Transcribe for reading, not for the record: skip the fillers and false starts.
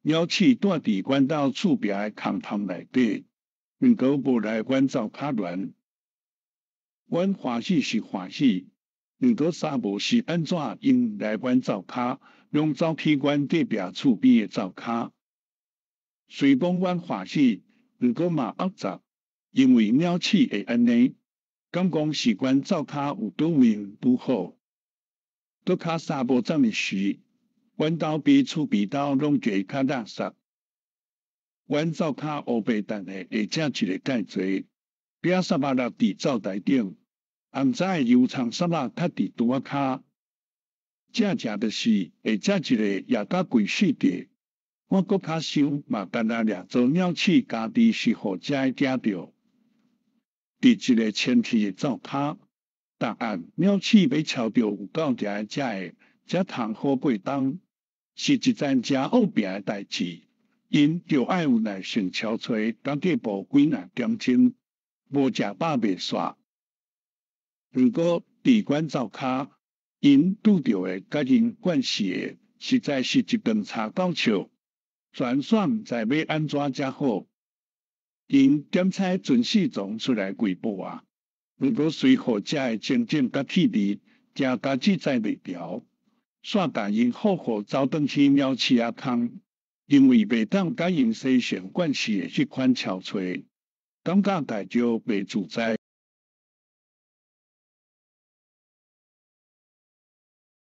鳥鼠蹛佇阮兜厝壁的空窗內底，毋過無來阮灶跤亂。阮歡喜是歡喜，毋過三無是按怎𪜶來阮灶跤，攏走去阮隔壁厝邊的灶跤。雖講阮歡喜，毋過嘛惡雜，因為鳥鼠會按呢，敢講是阮灶跤有佗位毋好。閣較三無陣時，阮兜比厝邊兜攏加較垃圾。阮灶跤烏白等下會食一个蓋濟，餅屑仔落佇灶台頂，紅指的油蔥屑仔較佇櫥仔跤。正正就是會食一个也佮規世界。我閣較想嘛，干焦掠做鳥鼠家己是予遮的驚著。佇一个清氣的灶跤，逐暗鳥鼠欲抄著有夠埕的食的，才通好過冬，是一件誠惡拚的代誌。𪜶著愛有耐性敲揣，到底無幾若點鐘，無食飽袂煞。毋過佇阮灶跤，𪜶拄著的佮𪜶慣勢的，實在是一頓柴狗笑，全煞毋知欲按怎才好。𪜶點彩準時鐘出來跪步啊，毋過隨予遮的情景佮氣味，誠共制裁袂牢，煞共𪜶好好走轉去鳥鼠仔空，因為袂當佮𪜶生成慣勢的彼款敲揣，感覺大少袂自在。